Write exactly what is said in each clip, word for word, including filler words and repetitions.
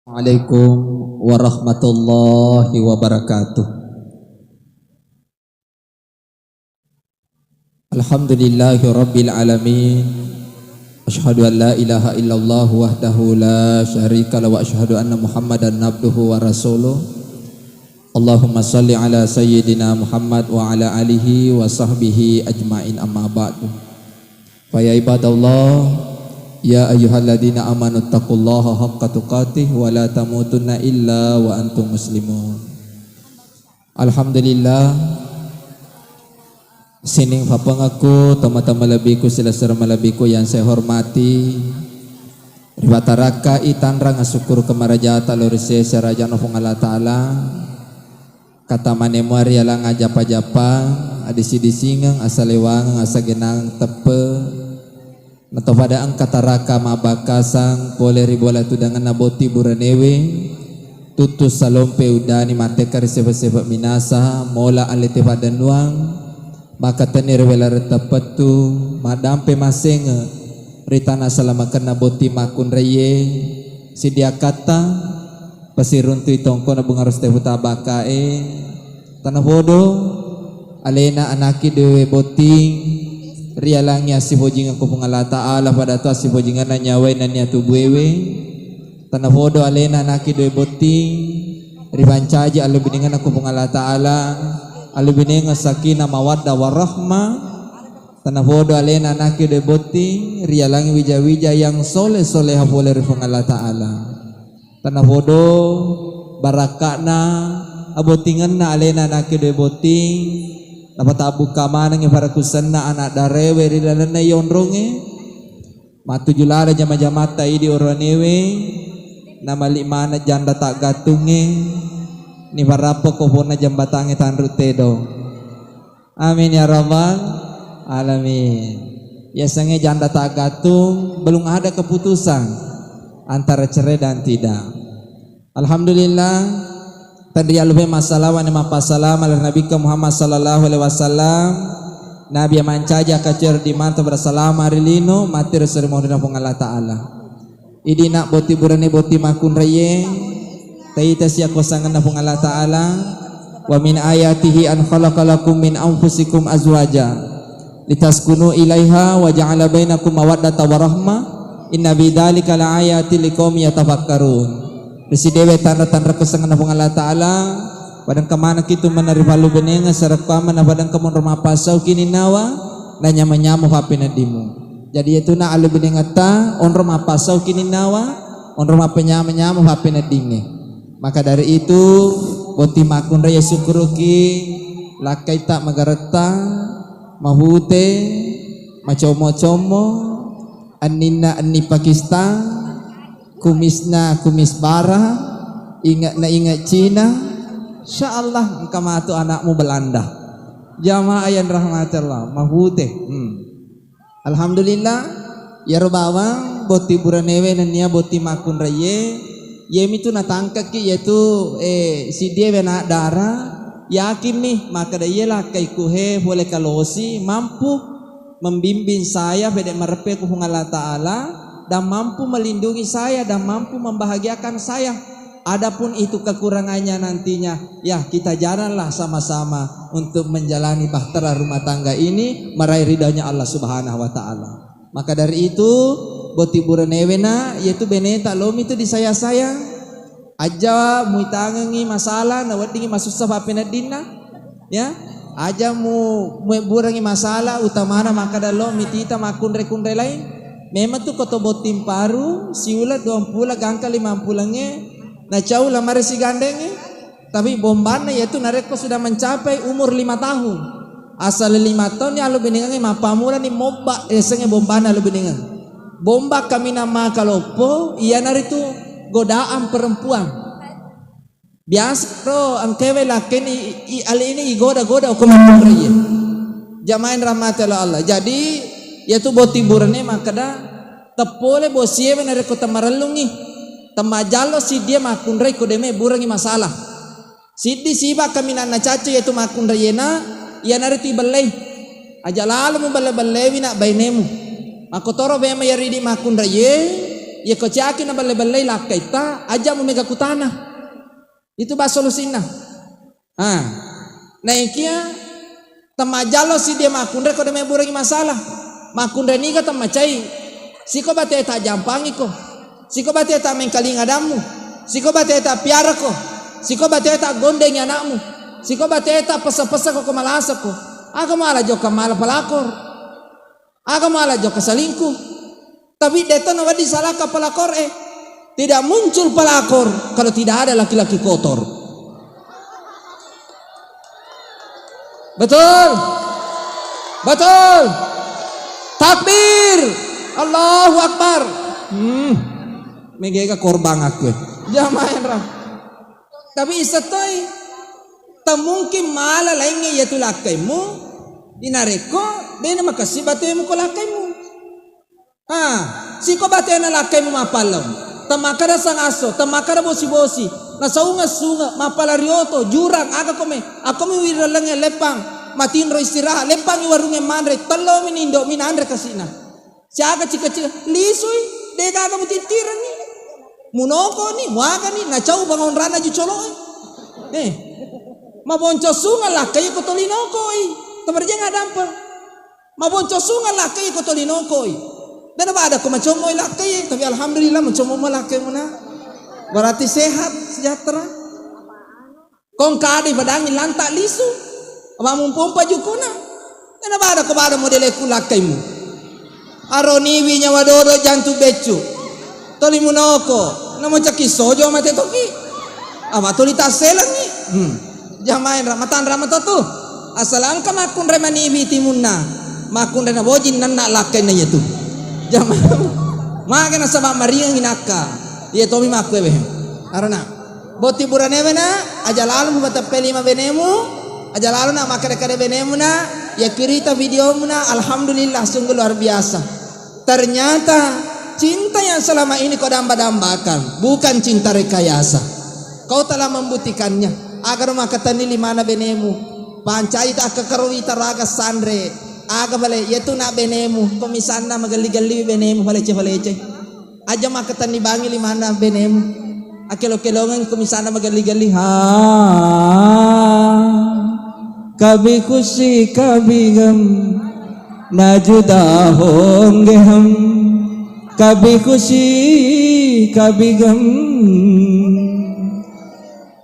Assalamualaikum warahmatullahi wabarakatuh. Alhamdulillahi rabbil alamin. Asyhadu an la ilaha illallah wahdahu la syarika lahu wa asyhadu anna Muhammadan abduhu wa rasuluh. Allahumma salli ala sayyidina Muhammad wa ala alihi wa sahbihi ajmain, amma ba'du. Fa ya ibadallah, ya ayyuhalladzina amanu taqullaha haqqa tuqatih wa la tamutunna illa wa antum muslimun. Alhamdulillah, sining papengekku, tomatoa malebbiku, silessureng malebbiku yang saya hormati, ripatarakkai tanrang asukkurukeng marajata lao ri sese Rajana Puang Allah Ta'ala, kata manemua rialang ajapa-japa, adisi-disingeng, asalewangeng, asagenangeng teppe, Natopada engka taraka mabbakasang pole ri bola tudangenna botting buranewe, tuttu salompe uddani mattekka ri sefe-sefe minasa, mola allete paddennuang, makkatenni ri welareng teppettu, maddampe massenge ri tana salamakenna botting makkunraie, siddi akkatta, pasiruntui tongkona bunga roste futa bakkae, tanafodo, Alena anakki dewe botting, rialangi assipojingeng ko Puang Allah Ta'ala, pada to assipojingenna nyawae nennia tubuewe. Tanafodo alena anakki dewe botting, ripancaji allebinengenna ko Puang Allah Ta'ala, allebinengeng sakinah mawaddah warahmah. Tanafodo alena anakki dewe botting, rialangi wija-wija yang soleh-soleha pole ri Puang Allah Ta'ala. Tanafodo barakka'na abottingenna alena nakkedo botting, napatabbukka manengngi parakusenna ana' darewe ri lalenna yonrongnge, mattuju laleng jama-jamatta idi oranewe, namali maneng janda taggattungnge, nifarappa ko ponna jambatangnge tanru tedong. Amin ya rabbal alamin. Yasengnge janda taggattung, belum ada keputusan antara cerai dan tidak. Alhamdulillah, tenrialupe massalawa ni mappassalama ri Nabikka Muhammad sallallahu alaihi wasallam. Nabi mancaji akkacuer di mata bersalama ri lino, mati ri seri maulina Puang Allah Ta'ala. Idina botting burane botting makkunraie, taita siakkosangenna Puang Allah Ta'ala, wa min ayatihi an khalaqa lakum min anfusikum azwaja litaskunu ilaiha wa ja'ala bainakum mawaddata wa rahmah, inna fi dzalika la ayatin liqaumin yatafakkarun. Risidewe tanra-tanra kessangenna Puang Allah Ta'ala, padangka manekki tu meneri pallubenengeng sarekkuammenna padangka monro mappassau kininnawa, na nyama-nyama fappeneddimmu. Jadi, iyatuna alebinengetta onro mappassau kininnawa, onro mappenyama-nyama fappeneddingnge. Maka dari itu, botting makkunrai sukkuruki, lakkaitta magaretta, mahute, macommo-commo, anninna anni Pakistan, kumisna kumis bara, inge'na inge Cina. Insya Allah engka matu anakmu Belanda. Jamaah yang rahmati Allah, mahute. Hmm. Alhamdulillah, iyaro bawang botting buranewe nennia botting makkunraie, iyemitu natangkekki, iyatu, eh, siddie wena dara, yakinni makkeda iye lakkaikku he pole kalosi mampu membimbing saya pede mareppe ku Puang Allah Ta'ala dan mampu melindungi saya dan mampu membahagiakan saya. Adapun itu kekurangannya nantinya, ya kita jalanlah sama-sama untuk menjalani bahtera rumah tangga ini meraih ridhonya Allah Subhanahu wa Ta'ala. Maka dari itu, botting buranewe na, yaitu beneta lomi tu disayang-sayang. Aja muitangengi masalah, na weddingi masussa fappeneddinna. Ya, aja mu, muebburengi masalah, utamana makkeda lo mitita makkunrai-kunrai lain. Memang tu koto botting paru, siuleng duampulang gangka limampulangnge, nacau lamare sigandengnge. Tapi bombanna yaitu narekko sudah mencapai umur lima tahun. Asal lima tahun ni alubinengengnge mappamulani mobba, yasengnge bombanna alubinengeng. Bomba kaminang makaloppo, iyanaritu godaan perempuan. Biasa ro engkewe lakkeni i, i, ali ini igoda-goda okko makkunraie. Jamaah yang rahmati oleh Allah. Jadi, yaitu botting burane makkeda, teppole bosiewe narekko temmarellungi. Temmajallo siddia makkunrai ko deme burangi masalah. Siddi siba kaminanna cacco yaitu makkunraiena, iyanaritu ibellei. Aja lalo mubelle-bellewi na bainemu. Makkotoro bema yaridi makkunraie, Iya ko ciaki na belle-bellei lakkaitta, aja mu mega kutana. Itu ba solusinna. Ha. Naikia temmajallo sidie makkunre ko de mebburengi masalah. Makkunre niga temmacai. Siko bate ta jampangiko. Siko bate ta mengkaling adammu. Siko bate ta piarako. Siko bate ta gondengi anakmu. Siko bate ta pesa-pesa ko malasako. Aga mala jokka mala pelakor. Aga mala jokka selingkuh. Tapi deto na wedding salahka pelakor eh. Tidak muncul pelakor kalau tidak ada laki-laki kotor. Betul? Betul? Takbir. Allahu Akbar. Hmm. Megega korban aku eh. Jamaah yang rah. Tapi isetoi. Temungkin mala laingnge iya tu lakkaimu. Inarekko dena makassi batemu ko lakkaimu. Ah, siko batena lakkaimu mappalleng. Temmakkada sangasso, temmakkada bosi-bosi. Nasaunga-sunga, mappala rioto, jurang, aga kome. Akkomi wirellengnge leppang. Matinro istirahat, leppangi warungnge manre, tellomi nindo minanre kasina. Siaga cika-cika, lisui, degaga mutittirengi. Munokoni, muagani, nacau bangonrana ju coloe. Eh, mabonco sunga lakkai ko tolinokoi. Tamarjeng adampeng. Mabonco sunga lakkai ko tolinokoi. Dana bada ko macommoi lakkai, tapi alhamdulillah macommo lakkai muna. Berarti sehat, sejahtera. Kong kadi padangi lanta lisu. Apa mumpompa jukuna. Dana bada ko bada modeleku lakkaimu. Aroniwi nyawa dodo jantu beccu. Toli munoko, namo caki sojo mate toki. Apa toli tasselengi. Hmm. Jamain ra-, matan ramatotu. Asal engka makkunre maniwi timunna. Makkunre na bojin nanna lakkainna iya tu. Jamain. Mage nasaba mariang inakka. Iya tomi makkuewe. Arona. Botting buranewe na, aja lalo mupateppe lima benemu, aja lalo na makkeda-keda benemu na, iya kirita videomu na, alhamdulillah sungguh luar biasa. Ternyata cinta yang selama ini kau damba-dambakan bukan cinta rekayasa. Kau telah membuktikannya. Agaro makkatenni limana benemu. Pancai ta akkakaro wita raga sanre. Aga pale, iya tu na benemu. Ko misanna magelli-gelli benemu, palece-palece. Aja makkatenni bangi limana benemu. Akkelo-kelongeng ko misanna magelli-gelli. Ha. Kabi khushi kabi gam. Na juda honge ham. Kabi khushi kabi gam.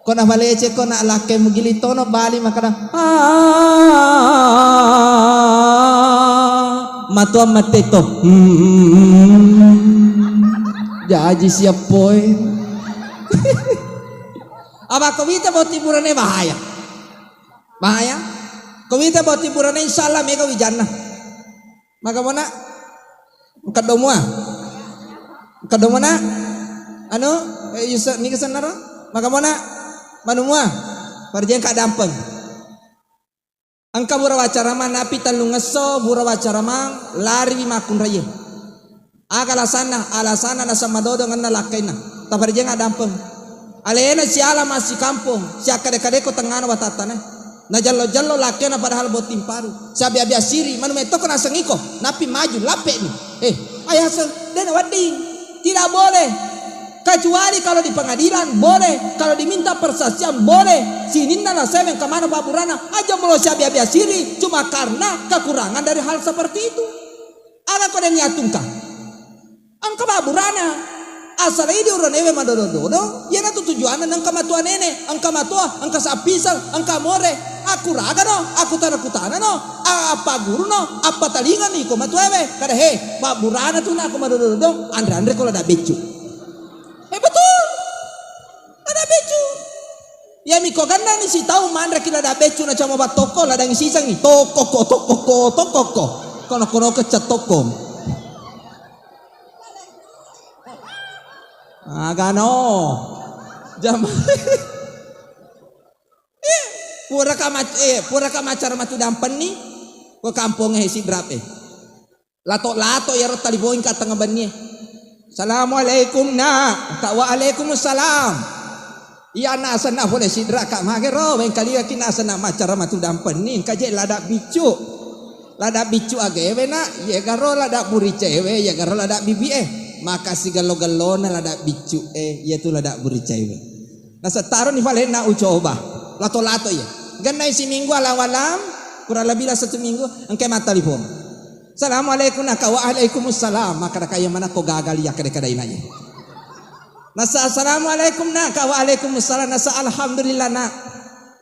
Ko nafalece ko na lakke mugili tono bali makkeda, "Ah, matuang matteto." Hmm. Jaji siappoe. Apa ko wita botting burane bahaya. Bahaya. Ko wita botting burane insyaallah mega wijanna. Maka mona? Engka domua? Engka domona? Anu, eh, yusa, niga sennaro? Maka mona? Manumua? Parjengka dampeng. Engka bura wacaramang napi tellungesso, bura wacaramang lariwi makkunraie. Aga alasanna? Alasanna naseng madodongenna lakkainna. Taparjeng addampeng. Alena siala massikampong, siakkade-kadeko tengngana watattana. Najello-jello lakkena padahal botting paru. Siabi-abi asiri, manu metto ko naseng iko, nappi maju, lappe'ni. Eh, ayaseng, de nawedding. Tidak boleh. Kecuali kalau di pengadilan, boleh. Kalau diminta persaksian, boleh. Sininna naseng kemana Pak Burana, aja melo siabi-abi asiri, cuma karena kekurangan dari hal seperti itu. Aga ko de niatungka? Engka mabburana. Asal idi uranewe madodo-dodo, iyanatu tujuanna nengka matua nene, engka matua, engka sappiseng, engka more, akkuragano, akkutana-kutanano, a-, appaguruno, appatalingani ko matuawe, kada he, mabburana tu nako madodo-dodo, anre-anre ko lada beccu. Eh, betul. Lada beccu. Iyami ko gannani sitau manreki lada beccu na camo battokko, ladangi sisengi. Tokkokko, tokkokko, tokkokko. Kono-kono kecca tokko. Agano. Jama. Eh, pura ka mac-, eh, pura ka macara matu dampenni. Ko kampongnge he sidrape. Lato-lato iyaro talipongka tengnga bennie. "Assalamualaikum, Nak." Ka, "Waalaikumsalam." Iya, Nak, asenna pole sidra, Kak, magero, wengkaliwaki, Nak, asenna macara matu dampenni, engka je lada biccu. Lada biccu agewe, Nak, iyegaro lada buricewe, iyegaro lada bibi'e. Maka sigello-gellona lada' biccu e, iyatu lada' buricaiwe. Nasettaroni falenna ucoba. Lato-lato iya. Gennai siminggu alam-alam, kurang lebih lah satu minggu, engkai mattalipong. "Assalamualaikum, Nak." "Waalaikumsalam." Maka nakaya mana ko gagal iya kada-kada inai. Nasa, "Assalamualaikum, Nak." "Waalaikumsalam." Nasa, "Alhamdulillah, Nak."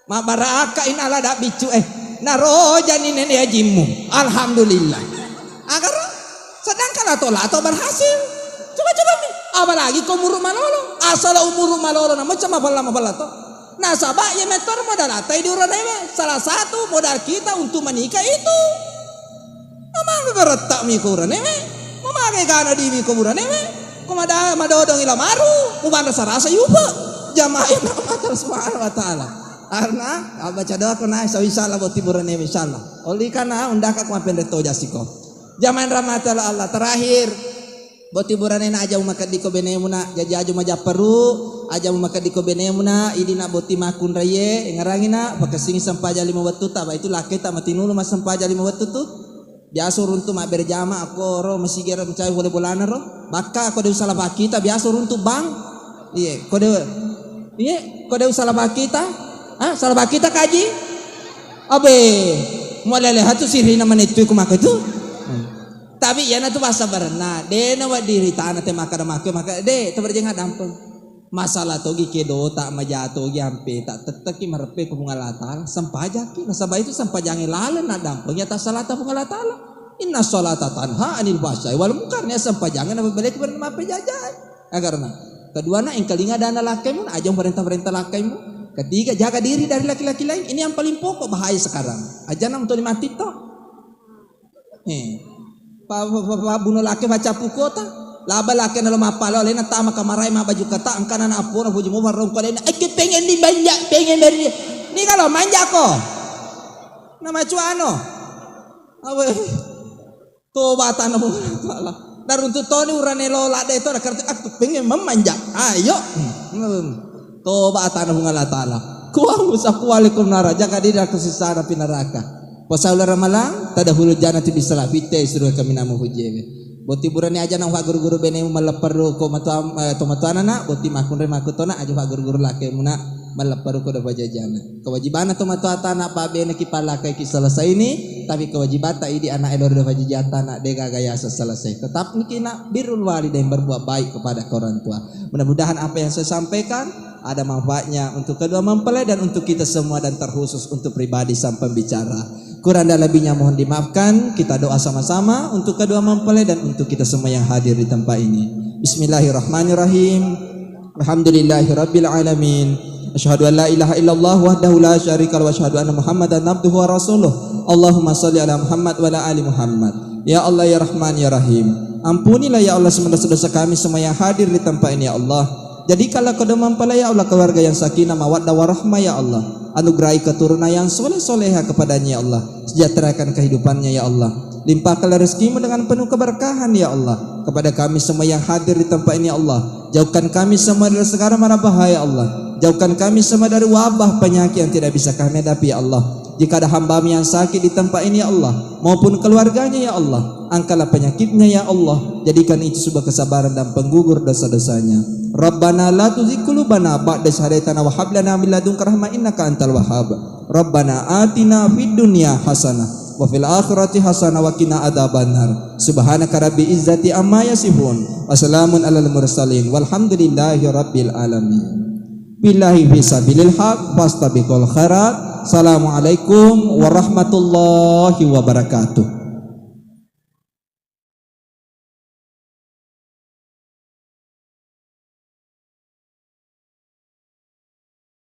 Mabbaraka inna lada' biccu e. Narojani nene ajimmu. Alhamdulillah. Agaro sedangkan lato-lato berhasil. Coba-coba mi. Apalagi ko umuru malolo. Asal umuru malolo na macam mapella-mapella to. Nasaba iya mettor modal atai di uranewe. Salah satu modal kita untuk menikah itu. Mamaga garetta'mi ko uranewe, mamaga gana dimi ko uranewe, ko mada-, madodongi lamaru, mubanrasa-rasa yupe. Jamaah yang dirahmati Allah Subhanahu wa Ta'ala. Karena, ah, baca doa ko na, insya Allah botting buranewe, insya Allah. Oli kana, undaka ko mapenre to jasiko. Jamaah yang dirahmati Allah, Allah. Terakhir, botting buranena aja mumakeddi ko benemuna, jaji aja mujapparu, aja mumakeddi ko benemuna, idi na botting makkunraie, engerangi na, pakessingi sempajang lima wettu ta, ba itu lakke ta matinulu massempajang lima wettu tu. Biasa uruntu mabbere jama ko ro masigi ro mencai bola-bolana ro. Bakka ko de usala pakkita biasa uruntu bang. Iye, ko de, iye, ko de usala pakkita. Ah, sala pakkita kaji? Abe, mualele hatu sirina manettu ku maka itu. Hmm. Tapi iyana tu bahasa barenna, de na waddiritana te maka da maka, maka de, tabarjeng dampeng. Masalah togi kedota, maja togi ampeta, tettekki mareppe ko Puang Allah Taala, sempajakki. Nasaba itu sempajangnge laleng naddampengi atas salata Puang Allah Taala. Inna salata tanha anil fahsyai wal munkar, nia sempajangnge nabebeleki bereng mappejajae. Agarna. Keduana engkalinga dana lakkaimu, aja parenta-parenta lakkaimu. Ketiga, jaga diri dari laki-laki lain. Ini yang paling pokok bahaya sekarang. Aja nang tuli mati to. Eh. Pa, pa, pa, pa, buno lake facappu kota. Laba lake nalo mappalo alena tama kamarai ma baju kata engkana na apona puji mo farrong ko alena. Ekke pengen di manja, pengen dari. Ni kalau manja ko. Nama cuano. Awe. Toba tanah Puang Allah Taala. Naruntu toni urane lo lade to nakerti aku pengen memanja. Ayo. Hmm. Toba tanah Puang Allah Taala. Kuang usaku alaikum nara jaga diri aku sisana pinaraka. Pasaula ramalang, tadahulu jannati bisalah fitte suruh kami namu hujewe. Boti burane aja nang guru-guru benemu mallepperu ko matua, eh, to matuana na, boti makunre makutona aja guru-guru lake muna mallepperu ko da pajajana. Kewajibanna to matuata na pabene ki palakai ki selesai ni, tapi kewajibatta idi anak elor da pajajata na de gaga yasa selesai. Tetap niki na birrul walidain berbuat baik kepada orang tua. Mudah-mudahan apa yang saya sampaikan ada manfaatnya untuk kedua mempelai dan untuk kita semua dan terkhusus untuk pribadi sang pembicara. Kurang dan lebihnya mohon dimaafkan. Kita doa sama-sama untuk kedua mempelai dan untuk kita semua yang hadir di tempat ini. Bismillahirrahmanirrahim. Alhamdulillahirabbil alamin. Asyhadu an la ilaha illallah wahdahu la syarika lahu wa asyhadu anna Muhammadan abduhu wa rasuluh. Allahumma shalli ala Muhammad wa ala ali Muhammad. Ya Allah, ya Rahman, ya Rahim. Ampunilah ya Allah semua dosa-dosa kami semua yang hadir di tempat ini ya Allah. Jadikanlah kedua mempelai ya Allah keluarga yang sakinah mawaddah warahmah ya Allah. Anugerahi keturunan yang soleh-soleha kepadanya ya Allah. Sejahterakan kehidupannya ya Allah. Limpahkanlah rezekimu dengan penuh keberkahan ya Allah. Kepada kami semua yang hadir di tempat ini ya Allah. Jauhkan kami semua dari segala mara bahaya ya Allah. Jauhkan kami semua dari wabah penyakit yang tidak bisa kami hadapi ya Allah. Jika ada hamba-Mu yang sakit di tempat ini ya Allah, maupun keluarganya ya Allah, angkatlah penyakitnya ya Allah. Jadikan itu sebuah kesabaran dan penggugur dosa-dosanya. Rabbana la tuzigh qulubana ba'da idh hadaitana wa hab lana min ladunka rahmah innaka antal wahhab. Rabbana atina fid dunya hasanah wa fil akhirati hasanah wa qina adzabannar. Subhanaka rabbil izzati amma yasifun. Wa salamun alal mursalin. Walhamdulillahi rabbil alamin. Billahi fi sabilil haq, fastabiqul khairat. Assalamualaikum warahmatullahi wabarakatuh.